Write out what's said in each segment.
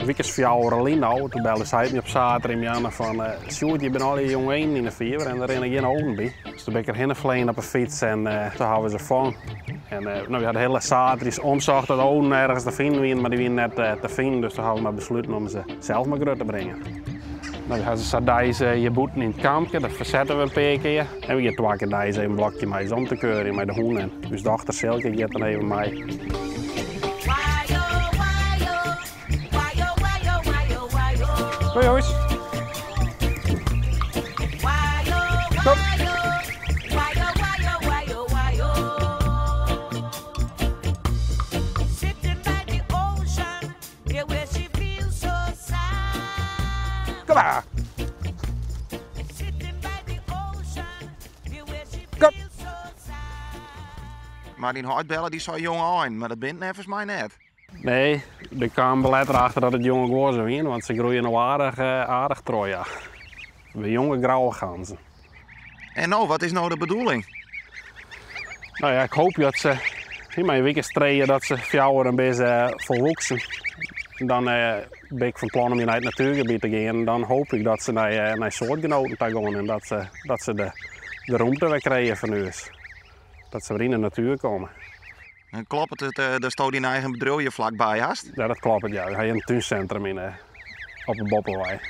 In wike as fjouwer lyn no, toen belde sy my op saterdeitemoarn fan Sjoerd, hjir binne allegear jonge einen yn de fiver en der rinne gjin Oden by. Dus toen bin ik der hinne flein op 'e fyts en toen hawwe we se fong. En no, we hadden de hiele saterdeis omsocht dat Oden ergens te finen wienen, mar dy wienen net te finen, dus toen hawwe we mar besluten om se sels mar grut te bringen. No, we hawwe se sa deis hjir bûten yn it kampke, dat fersette we in pear kear. En we gean twa kear deis even in blokje mei se om te keurjen mei de hûn en ús dochter Silke giet dan even mei. Kom jonges. Kom. Kom maar. Kom. Mar dyn heit belle dy sei jonge ein, mar dat bint neffens my net. Nee, ik kaam letter achter dat it jonge guozzen wiene, want se groeie no aardich, aardich troch, ja. De jonge grauwe ganzen. En no, wat is no de bedoeling? No ja, ik hoopje dat se mei in wike as trije dat se fjouwer en binne se folwoeksen. Dan bin ik fan plan om hjir nei it natuergebiet te gean. En dan hoop ik dat se nei, nei soartgenoaten ta gean en dat se, dat se de, de rûmte wer krije fan ús. Dat se wer yn de natuer komme. En kloppet it datsto dyn eigen bedriuw hjir flakby hast? Ja, dat kloppet, ja. We ha hjir in túnsintrum yn, op de Boppewei.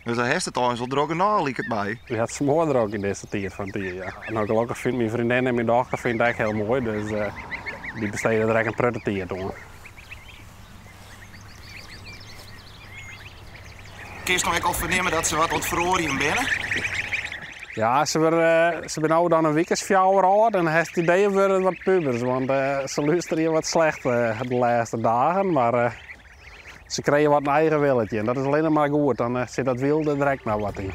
Dus dan hast it eins wol drok genôch, liket my. We ha it smoardrok yn dizze tiid fan it jier, ja. No, gelokkich fynt myn freondinne en myn dochter fynt it ek hiel moai, dus dy bestede der ek in protte tiid oan. Kinst no ek al fernimme dat se wat oan it feroarjen binne? Ja, se wurde, se binne no dan in wike as fjouwer âld en hast it idee wurde wat pubers, want se lústerje wat slecht de lêste dagen, mar se krije wat in eigen willetje en dat is allinnich mar goed, dan sit dat wylde der ek noch wat yn.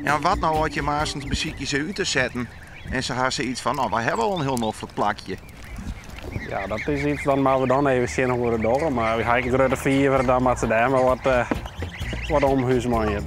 Ja, wat no as je maarstens besykje se út te setten en se ha sayts fan, no, wy hawwe al in hiel noflik plakje. Ja, dat is iets, dan moatte we dan even sjen hoe we dat dogge. Mar wy ha ek in grutte fiver, dan moatte se dêr mar wat, wat omhúsmanje.